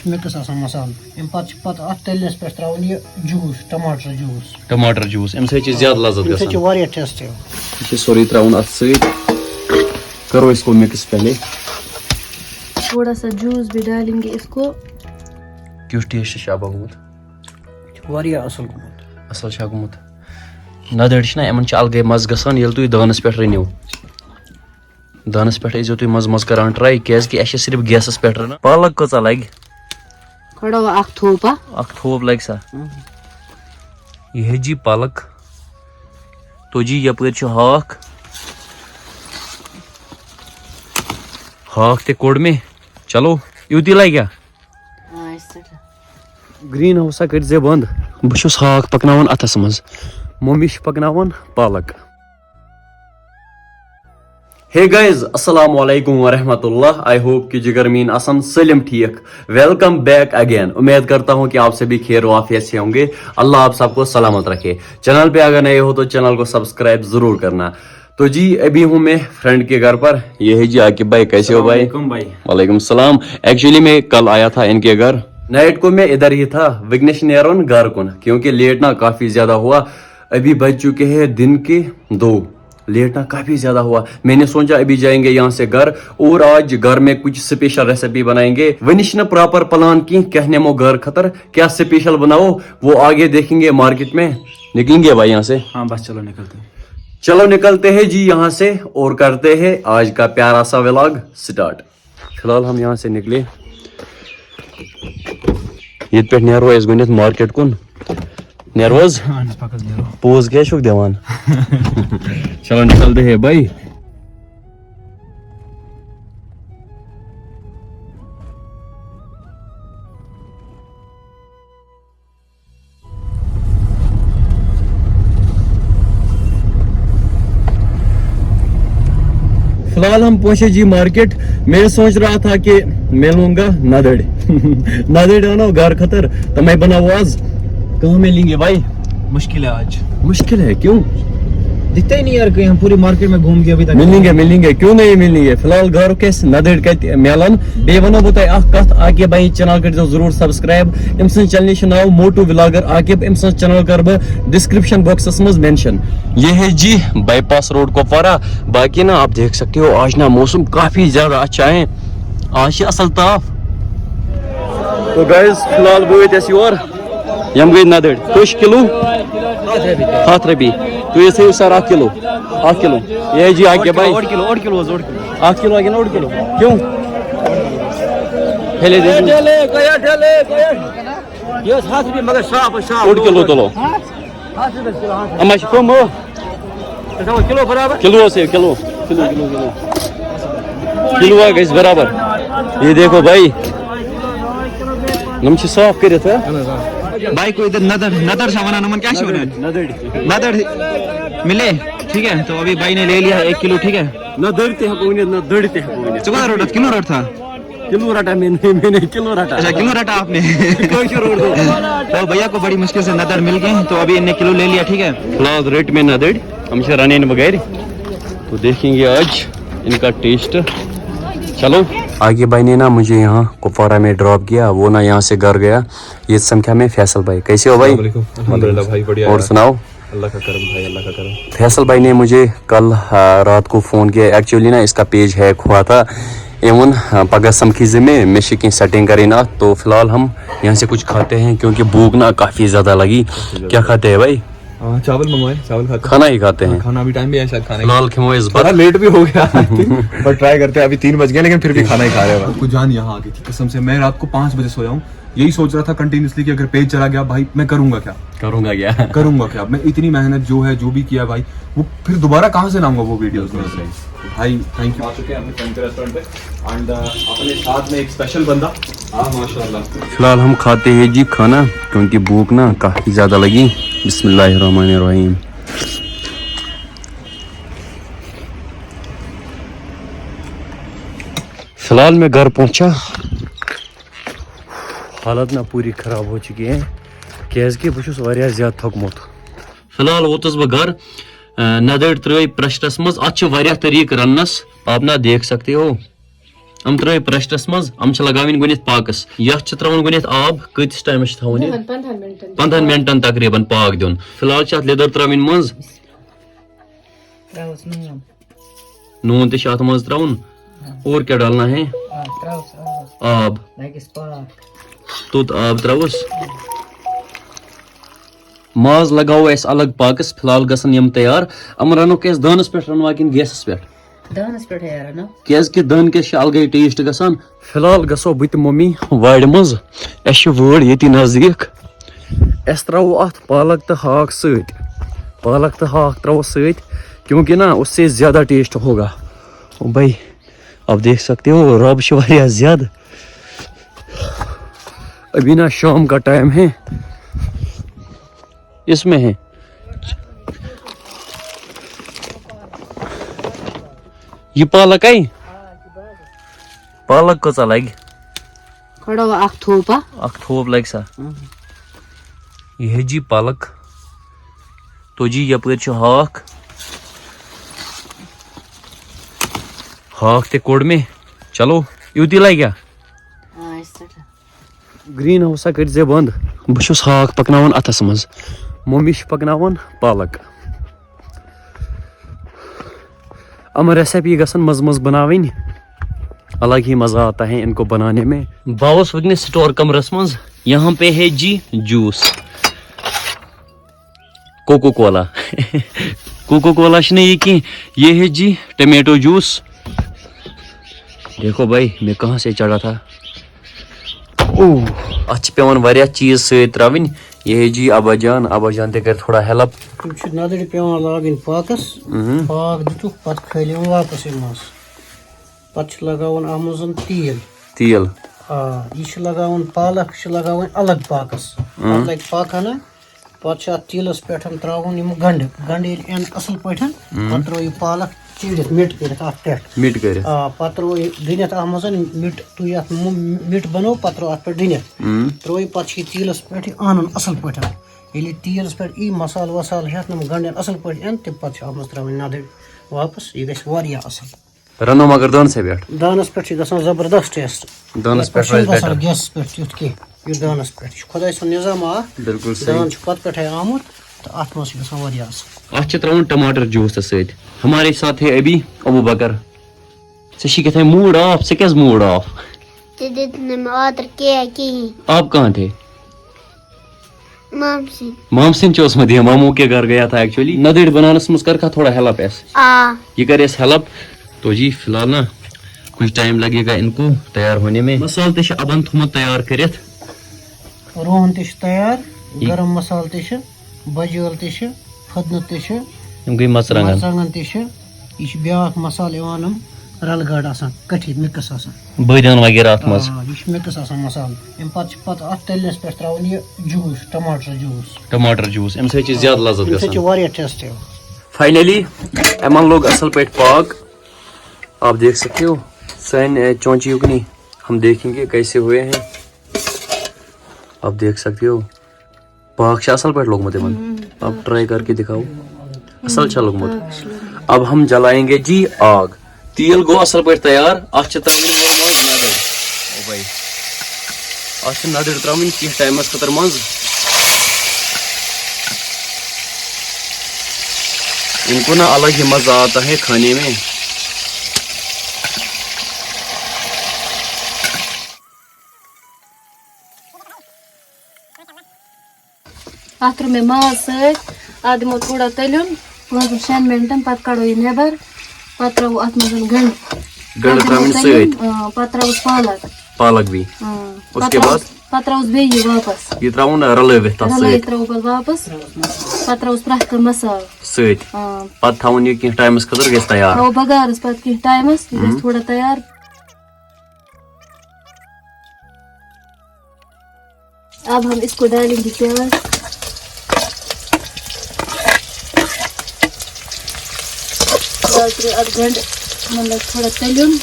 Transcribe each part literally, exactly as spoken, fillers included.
Mix آسان مصالہٕ۔ اَمہِ پَتہٕ چھِ پَتہٕ اَتھ تٔلِنَس پٮ۪ٹھ ترٛاوُن یہِ جوٗس، ٹماٹر جوٗس۔ ٹماٹر جوٗس، اَمہِ سۭتۍ چھِ زیادٕ لذت اَمہِ سۭتۍ چھِ گژھان۔ واریاہ ٹیسٹ یِوان۔ یہِ چھِ سورُے ترٛاوُن اَتھ سۭتۍ۔ کَرو أسۍ کو مِکٕس پہلے۔ थोड़ा सा जूस भी डालेंगे इसको। کیُتھ ٹیسٹ چھُ شابا گوٚمُت؟ یہِ چھُ واریاہ اَصٕل گوٚمُت۔ اَصٕل چھا گوٚمُت؟ نَدٕرۍ چھِنہ، یِمَن چھِ الگٕے مَزٕ گژھان، ییٚلہِ تُہۍ دانَس پٮ۪ٹھ رٔنِو۔ دانَس پٮ۪ٹھ ٲسۍزیو تُہۍ منٛزٕ منٛزٕ کَران ٹرٛاے، کیٛازِکہِ اَسہِ چھِ صرف گیسَس پٮ۪ٹھ رَنان۔ پالک کۭژاہ لَگہِ؟ کھڑو اکھ تھوپا۔ اَکھ تھوپ لَگہِ سا؟ یہِ ہے جی پالک۔ تو جی یَپٲرۍ چھُ ہاکھ۔ ہاکھ تہِ کوٚڑ مےٚ۔ چلو، یوٗتی لَگہِ ہا؟ گرین ہاوسا کٔرۍ زِ بند۔ بہٕ چھُس ہاکھ پکناوان اتھس منٛز، ممی چھِ پکناوان پالک۔ Hey guys, السلام علیکم ورحمۃ اللہ۔ I hope کہ جگر میٖن آسن سٲلِم ٹھیٖک۔ Welcome back again. امید کرتا ہوں کہ آپ سبھی خیر و عافیت سے ہوں گے۔ اللہ آپ سب کو سلامت رکھے۔ چینل پہ اگر نئے ہو تو چینل کو سبسکرائب ضرور کرنا۔ تو جی، ابھی ہوں میں فرینڈ کے گھر پر۔ یہ ہے جی عاقب بھائی، کیسے ہو بھائی؟ السلام علیکم بھائی۔ وعلیکم السلام۔ ایکچولی میں کل آیا تھا ان کے گھر۔ نائٹ کو میں ادھر ہی تھا، وگنیش نیرون گھر کن، کیونکہ لیٹنا کافی زیادہ ہوا۔ ابھی بج چکے ہیں دن کے دو۔ لیٹنا کافی زیادہ ہوا، میں نے سوچا ابھی جائیں گے یہاں سے گھر اور آج گھر میں کچھ اسپیشل ریسیپی بنائیں گے۔ ونی چھنا پراپر پلان کی کہنے مو گھر خطر کیا اسپیشل بناؤ، وہ آگے دیکھیں گے مارکیٹ میں۔ نکلیں گے بھائی یہاں سے۔ ہاں بس، چلو نکلتے ہیں۔ چلو نکلتے ہیں جی یہاں سے اور کرتے ہیں آج کا پیارا سا ولاگ سٹارٹ۔ فی الحال ہم یہاں سے نکلے۔ ییٚتہِ پٮ۪ٹھ نیرو أسۍ گۄڈٕنٮ۪تھ مارکیٹ کُن۔ نیرو حظ؟ پوز کیٛازِ چھُکھ دِوان؟ چلو نکلتے ہیں بھائی۔ فی الحال ہم پہنچے جی مارکیٹ۔ میں سوچ رہا تھا کہ میں لوں گا ندڑ۔ ندڑ آنو گھر خطر، تو میں بناؤ آز۔ کہاں ملیں گے بھائی؟ مشکل ہے آج۔ مشکل ہے، کیوں؟ دکھتا ہی نہیں یار، کہیں ہم پوری مارکیٹ میں گھوم کے ابھی تک۔ ملیں گے، ملیں گے، کیوں نہیں ملیں گے؟ فی الحال گھر کس ندڑ کتہِ میلن؟ بیٚیہِ ونو بہٕ تۄہہِ اکھ کتھ، عاقب بھائی چینل کٔرۍزیو ضروٗر سبسکرائب۔ أمۍ سٕنٛز چینلہِ چھُ ناو موٹو ولاگر عاقب۔ أمۍ سٕنٛز چینل کرٕ بہٕ ڈسکرپشن باکسس منٛز مینشن۔ یہ ہے جی بائی پاس روڈ کپوارہ۔ باقی نا آپ دیکھ سکتے ہو، آج نا موسم کافی زیادہ اچھا ہے، آج چھِ اصل تاپھ۔ تو گائز، فی الحال وٲتۍ أسۍ یور۔ یِم گٔے ندٕرۍ۔ کٔہۍ چھِ کِلوٗ؟ ہَتھ رۄپیہِ۔ تُہۍ یہِ تھٲیِو سر اکھ کِلوٗ۔ اکھ کِلوٗ۔ یہِ ہے جی عاقب بھائی۔ اوٚڑ کِلوٗ، اوٚڑ کِلوٗ حظ، اوٚڑ کِلوٗ۔ اکھ کِلوٗ ہا کِنہٕ اوٚڑ کِلوٗ؟ کیوں؟ پھلے دے۔ یہِ ٲس ہَتھ رۄپیہِ، مگر صاف، صاف۔ اوٚڑ کِلوٗ تُلو۔ اما چھِ کم ہو۔ ژٕ تھاوَکھ کِلوٗ برابر۔ کِلوٗ حظ، kilo. Kilo, kilo, kilo. Kilo ہا گژھِ برابر۔ یہ دیکھو بھائی۔ یِم چھِ صاف کٔرِتھ، ہا؟ بھائی کو ادھر ندر، ندر چھا ونان، یِمن کیٛاہ چھِ ونان؟ ندر۔ ندر ملے، ٹھیک ہے، تو ابھی بھائی نے لے لیا ایک کلو، ٹھیک ہے۔ نہ دٔرۍ تہِ ہٮ۪کو ؤنِتھ، نہ دٔرۍ تہِ ہٮ۪کو ؤنِتھ۔ ژٕ کوٗتاہ روٚٹتھ؟ کِلوٗ روٚٹ تھا؟ کِلوٗ رَٹا مےٚ نہٕ، مےٚ نَے کِلوٗ رَٹا۔ اچھا، کِلوٗ رَٹا آپ نے۔ کٲشُر اردو۔ تو بھیا کو بڑی مشکل سے ندر مل گئے، تو ابھی ان نے کِلوٗ لے لیا، ٹھیک ہے۔ فی الحال رٔٹۍ مےٚ نَدٕرۍ، یِم چھِ رَنٕنۍ وۄنۍ گَرِ۔ تو دیکھیں گے آج ان کا ٹیسٹ۔ چلو۔ عاقب بھائی نے نا مجھے یہاں کپوارہ میں ڈراپ کیا، وہ نا یہاں سے گھر گیا۔ یہ سمکھا میں فیصل بھائی، کیسے ہو بھائی؟ السلام علیکم۔ الحمدللہ بھائی، بڑھیا اور یار۔ سناؤ۔ اللہ کا کرم بھائی، اللہ کا کرم۔ فیصل بھائی نے مجھے کل آ، رات کو فون کیا، ایکچولی نا اس کا پیج ہیک ہوا تھا۔ یہ ووٚن، آ، پگاہ سمکھی زِ مےٚ، مےٚ چھِ کینٛہہ سیٹنگ کرٕنۍ اتھ۔ تو فی الحال ہم یہاں سے کچھ کھاتے ہیں کیونکہ بھوک نا کافی زیادہ لگی۔ کیا کھاتے ہیں بھائی؟ ہاں، چاول منگوائے، چاول کھاتے ہیں۔ کھانا ہی کھاتے ہیں۔ کھانا ابھی ٹائم بھی ہے شاید کھانے فی کا۔ الحال کھیمو اس تھوڑا بت۔ لیٹ بھی ہو گیا، بٹ ٹرائی کرتے ہیں۔ ابھی تین بج گئے لیکن پھر بھی کھانا ہی کھا رہے ہیں۔ کچھ جان یہاں آ گئی تھی قسم سے، میں رات کو پانچ بجے سویا ہوں، یہی سوچ رہا تھا کنٹینیوسلی کہ اگر پیج چلا گیا بھائی میں کروں گا کیا؟ کروں گا کیا؟ کروں گا کیا؟ میں اتنی محنت جو ہے، جو بھی کیا بھائی، وہ پھر دوبارہ کہاں سے لاؤں گا وہ ویڈیوز میں؟ بھائی، تھینک یو۔ آ چکے ہیں اپنے فرینڈ کے ریسٹورینٹ پہ اینڈ اپنے ساتھ میں ایک اسپیشل بندہ۔ ہاں، ماشاء اللہ۔ فی الحال ہم کھاتے ہیں جی کھانا کیونکہ بھوک نا کافی زیادہ لگی۔ بسم اللہ الرحمن الرحیم۔ فی الحال میں گھر پہنچا، حالت نا پوری خراب ہو چکی ہے کیازِ کہ بہٕ چھُس واریاہ زیادٕ تھوٚکمُت۔ فی الحال ووتُس بہٕ گھر، آ، ندٕرۍ ترٲے پریشرس منٛز۔ اتھ چھِ واریاہ طریقہٕ رننس، آپ نا دیکھ سکتے ہو۔ یِم ترٲے پریشرس منٛز، یِم چھِ لگاوٕنۍ گۄڈٕنیتھ پاکس۔ یتھ چھِ ترٛاوُن گۄڈٕنیتھ آب، کۭتِس ٹایمس چھِ تھاوُن یہِ؟ دَہَن، پنٛداہَن مِنٹَن۔ پنٛداہَن مِنٹَن تقریباً پاک دیُن۔ فی الحال چھِ اتھ لیٚدٕر ترٛاوٕنۍ منٛز۔ ترٛاوُس نوٗن۔ نوٗن تہِ چھُ اتھ منٛز ترٛاوُن۔ آ۔ اور کیا ڈالنا ہے؟ آ، ترٛاوُس آب۔ آب۔ لگٮ۪س پاک۔ توٚت آب ترٛاوُس۔ آ۔ ماز لگاوو أسۍ الگ پاکس، فی الحال گژھن یِم تیار۔ یِم رنوکھ أسۍ دانس پٮ۪ٹھ رنوا کِنہٕ گیسس پٮ۪ٹھ؟ دانس پٮ۪ٹھے رنو۔ کیازِ کہِ دانہٕ کِس چھِ الگٕے ٹیسٹ گژھان۔ فی الحال گژھو بہٕ تہٕ ممی وارِ منٛز۔ اَسہِ چھِ وٲر ییٚتی نزدیٖک۔ اَسہِ ترٛاوو اَتھ پالک تہٕ ہاکھ سۭتۍ۔ پالک تہٕ ہاکھ ترٛاوو سۭتۍ، کیونکہ نا اس سے زیادہ ٹیسٹ ہوگا۔ او بھائی، آپ دیکھ سکتے ہو، رب چھِ واریاہ زیادٕ۔ ابھی نا شام کا ٹائم ہے، اس میں ہے۔ یہِ پالک ہے؟ پالک کۭژاہ لگہِ؟ کھڑا اکھ تھوپا۔ اکھ تھوپ لگہِ سا؟ اۭں۔ یہِ ہے جی پالک۔ تو جی یپٲرۍ چھُ ہاکھ۔ ہاکھ تہِ کوٚڑ مےٚ۔ چلو، یوٗتی لگیا؟ آ، أسۍ ژَٹو۔ گرین ہاوس ہا کٔرۍ زِ بند۔ بہٕ چھُس ہاکھ پکناوان اتھس منٛز، ممی چھِ پکناوان پالک۔ یِم ریسپی گژھن منٛزٕ منٛزٕ بناوٕنۍ، الگ ہی مزہ آتا ہے ان کو بنانے میں۔ بہٕ آوُس وٕنکیٚنس سٹور کمرس منٛز، یہاں پہ ہے جی juice. Coca Cola. Coca Cola چھُنہٕ یہِ کینٛہہ، یہِ ہے جی ٹمیٹو جوس۔ دیکھو بھائی، میں کہاں سے چڑھا تھا۔ او، اتھ چھِ پٮ۪وان واریاہ چیٖز سۭتۍ ترٛاوٕنۍ۔ یہِ ہے جی ابا جان، ابا جان تہِ کرِ تھوڑا ہیلپ۔ تِم چھِ نَدٕرۍ پٮ۪وان لاگٕنۍ پاکس۔ مہم۔ پاک دِتُکھ، پتہٕ کھٲلِو واپس یِم منٛز۔ پتہٕ چھِ لگاوُن اتھ منٛز تیٖل۔ تیٖل۔ آ، یہِ چھِ لگاوُن، پالک چھِ لگاوٕنۍ الگ پاکس۔ اۭں۔ اتھ لگہِ پاک ہنا۔ پتہٕ چھِ اتھ تیٖلس پٮ۪ٹھ ترٛاوُن یِم گنٛڈٕ۔ گنٛڈٕ ییٚلہِ یِن اصل پٲٹھۍ، اۭں۔ پتہٕ ترٛٲوِو پالک چیٖرِتھ، مِٹ کٔرِتھ اتھ پٮ۪ٹھ۔ مِٹ کٔرِتھ۔ آ، پتہٕ ترٛٲوِو ڈُنِتھ اتھ منٛز، مِٹ، تُہۍ یتھ مُ-، مِٹ بنوو، پتہٕ ترٛٲوِو اتھ پٮ۪ٹھ ڈُنِتھ۔ اۭں۔ ترٛٲوِو پتہٕ چھِ یہِ تیٖلس پٮ۪ٹھ یہِ انُن اصل پٲٹھۍ۔ ییٚلہِ یہِ تیٖلس پٮ۪ٹھ یی، مسالہٕ وسالہٕ ہٮ۪تھ یِم گنٛڈٮ۪ن اصل پٲٹھۍ یِن، تمہِ پتہٕ چھِ اتھ منٛز ترٛاوٕنۍ نَدٕرۍ واپس۔ یہِ گژھِ واریاہ اصل۔ رنو مگر دانسٕے پٮ۪ٹھ۔ دانس پٮ۪ٹھ چھِ گژھان زبردست ٹیسٹ۔ دانس پٮ۪ٹھ روزِ چھُنہٕ گژھان بیٹر۔ گیسس پٮ۪ٹھ تیُتھ کینٛہہ۔ یُس دانس پٮ۪ٹھ چھُ، خۄداے سُنٛد نظام اکھ۔ بِلکُل صحیح۔ دان چھُ پتہٕ پٮ۪ٹھے آمُت، تہٕ اتھ منٛز چھُ گژھان واریاہ اصل۔ اتھ چھِ ترٛاوُن ٹماٹر جوس تہِ سۭتۍ۔ ہمارے ساتھ ہے ابھی ابو بکر۔ ژےٚ چھی کیٛاہ تام موٗڈ آف، ژےٚ کیٛازِ موٗڈ آف؟ ژےٚ دیُت نہٕ مےٚ اوترٕ کیک کِہیٖنۍ۔ آپ کہاں تھے؟ مامہٕ سٕنٛدۍ۔ مامہٕ سٕنٛدۍ چھِ اوسمُت یہِ، ماموں کے گھر گیا تھا ایکچولی۔ نَدٕرۍ بناونس منٛز کر کانٛہہ تھوڑا ہیلپ اَسہِ۔ آ۔ یہِ کرِ اَسہِ ہیلپ۔ تو جی فی الحال نا کچھ ٹائم لگے گا ان کو تیار ہونے میں۔ مسالہٕ تہِ چھِ ابن تھوٚمُت تیار کٔرِتھ۔ رُہن تہِ چھُ تیار، یہِ گرم مسالہٕ تہِ چھُ، بجہِ ٲل تہِ چھِ، پھٔدنہٕ تہِ چھِ، یِم گٔے مرژٕوانٛگن۔ مرژٕوانٛگن تہِ چھِ۔ یہِ چھُ بیٛاکھ مسالہٕ یِوان، یِم رلہٕ گاڈٕ آسان، کٔٹھِتھ مِکٕس آسان۔ بٲدیان وغیرہ اَتھ منٛز۔ آ، یہِ چھُ مِکٕس آسان مسالہٕ۔ اَمہِ پتہٕ چھِ پتہٕ اَتھ تٔلنِس پٮ۪ٹھ ترٛاوُن یہِ جوٗس، ٹماٹر جوٗس۔ ٹماٹر جوٗس، اَمہِ سۭتۍ چھِ زیادٕ لذت اَمہِ سۭتۍ چھِ گژھان۔ واریاہ ٹیسٹ یِوان۔ فاینلی، یِمن لوٚگ اَصٕل پٲٹھۍ پاک۔ آپ دیکھ سکتے ہو، سٲنۍ، اے، چونچی اُکنی، ہم دیکھیں گے کیسے ہوئے ہیں۔ آپ دیکھ سکتے ہو۔ پاک چھا اصل پٲٹھۍ لوٚگمُت یِمن؟ ہم، اب پاک۔ ٹرائی کر کے دکھاؤ۔ اصل چھا لوٚگمُت؟ پاک چھُ لوٚگمُت۔ اب ہم جلائیں گے جی آگ۔ تیل گوٚو اصل پٲٹھۍ تیار۔ اتھ چھِ ترٛاوٕنۍ وۄنۍ منٛز نَدٕرۍ۔ او بھائی۔ اتھ چھِ نَدٕرۍ ترٛاوٕنۍ کینٛہہ ٹایمس خٲطرٕ منٛز۔ ان کو نا الگ ہی مزہ آتا ہے کھانے میں۔ اتھ ترٛوو مےٚ ماز سۭتۍ، اتھ دِمو تھوڑا تٔلیُن، پانٛژن شٮ۪ن منٹن، پتہٕ کڑو یہِ نٮ۪بر، پتہٕ ترٛاوو اتھ منٛز گنڈٕ۔ گنڈٕ پتہٕ دِمو ترٛاوٕنۍ تٔلیُن، سۭتۍ۔ آ، پتہٕ ترٛاووس پالک۔ پالک بی۔ آ، اس پتہٕ کے ترٛاووس، بعد؟ پتہٕ ترٛاووس بیٚیہِ یہِ واپس۔ یہِ ترٛاوُن رلٲوِتھ تتھ رلٲوِتھ سۭتۍ۔ ترٛاوو پتہٕ واپس، پتہٕ ترٛاووس پرٛٮ۪تھ کانٛہہ مسالہٕ۔ سۭتۍ۔ آ۔ پتہٕ تھاوُن یہِ کینٛہہ ٹایمس خٲطرٕ، گژھِ تیار۔ تھاوو بغارس پتہٕ کینٛہہ ٹایمس، یہِ گژھِ ہم۔ تھوڑا تیار۔ اب ہم اس کو ڈالیں گے پیاز۔ پیاز ترٛٲے اتھ گنڈٕ، مطلب تھوڑا تٔلیُن۔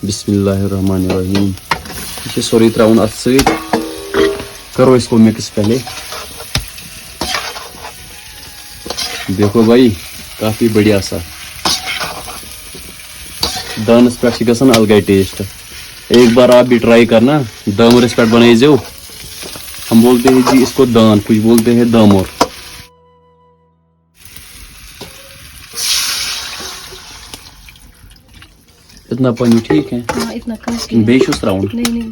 بسم اللہ الرحمن الرحیم۔ یہِ چھُ سورُے ترٛاوُن اَتھ سۭتۍ۔ کرو اس کو مکس پہلے۔ دیکھو بھائی، کافی بڑھیا سا۔ دانس پٮ۪ٹھ چھِ گژھان الگے ٹیسٹ۔ ایک بار آپ بھی ٹرائی کرنا، دامرس پٮ۪ٹھ بنٲیزیو۔ ہم بولتے ہیں جی اس کو دان، کچھ بولتے ہیں دامر۔ اتنا پانی ٹھیک ہے؟ हाँ, इतना काफी है। بیٚیہِ چھُس ترٛاوُن؟ नहीं, नहीं।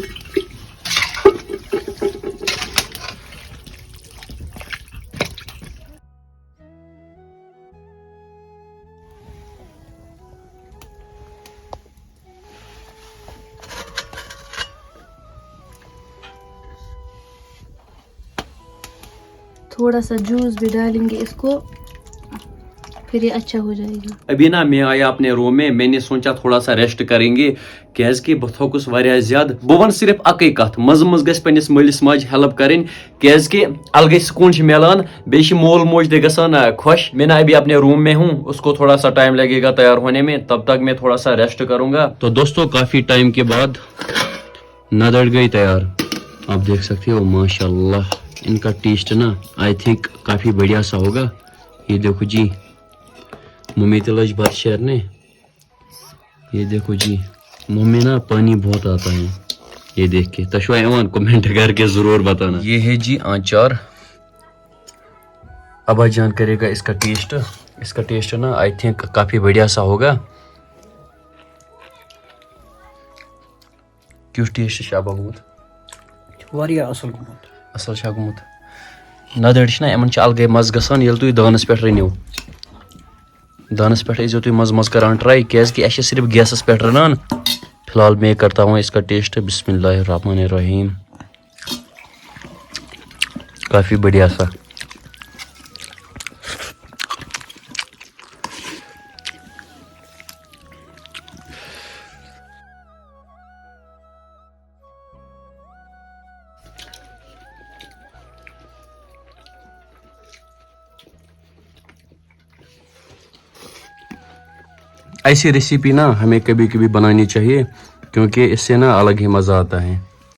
थोड़ा सा जूस भी डालेंगे इसको, फिर ये अच्छा हो जाएगा। ابھی نا، میں آیا اپنے روم میں، میں نے سوچا تھوڑا سا ریسٹ کریں گے، کیازِ کہِ بہٕ تھوٚکُس واریاہ زیادٕ۔ بہٕ وَنہٕ صرف اَکٕے کَتھ، منٛزٕ منٛزٕ گژھِ پنٛنِس مٲلِس ماجہِ ہیلپ کَرٕنۍ، کیازِ کہِ الگٕے سکوٗن چھِ میلان، بیٚیہِ چھِ مول موج تہِ گژھان، آ، خۄش۔ میں نا ابھی اپنے روم میں ہوں، اس کو تھوڑا سا ٹائم لگے گا تیار ہونے میں، تب تک میں تھوڑا سا ریسٹ کروں گا۔ تو دوستو، کافی ٹائم کے بعد ندڑ گئی تیار۔ آپ دیکھ سکتے ہو، ماشاءاللہ، ان کا ٹیسٹ نا، آئی تھنک، کافی بڑھیا سا ہوگا۔ یہ دیکھو جی، ممی تہِ لٔج بتہٕ شیرنہِ۔ یہ دیکھو جی، ممی نا پانی بہت آتا ہے۔ یہ دیکھ کے تشوا ایوان کمنٹ کر کے ضرور بتانا۔ یہ ہے جی آنچار۔ ابا جان کرے گا اس کا ٹیسٹ۔ اس کا ٹیسٹ نا، آئی تھنک، کافی بڑھیا سا ہوگا۔ کیُتھ ٹیسٹ چھُ ابا گوٚمُت؟ واریاہ اَصٕل گوٚمُت۔ اَصٕل چھا گوٚمُت؟ ندٕر چھِنہ، یِمَن چھِ الگٕے مَزٕ گژھان، ییٚلہِ تُہۍ دانَس پٮ۪ٹھ رٔنِو۔ دانَس پٮ۪ٹھ ٲسۍزیو تُہۍ منٛزٕ منٛزٕ کران ٹراے، کیازِ کہِ اَسہِ چھِ صرف گیسَس پٮ۪ٹھ رَنان۔ فی الحال میں کرتا ہوں اس کا ٹیسٹ۔ بسم اللہ الرحمن الرحیم۔ کافی بڑھیا سا۔ ایسی ریسیپی نا ہمیں کبھی کبھی بنانی چاہیے، کیونکہ اس سے نا الگ ہی مزہ آتا ہے۔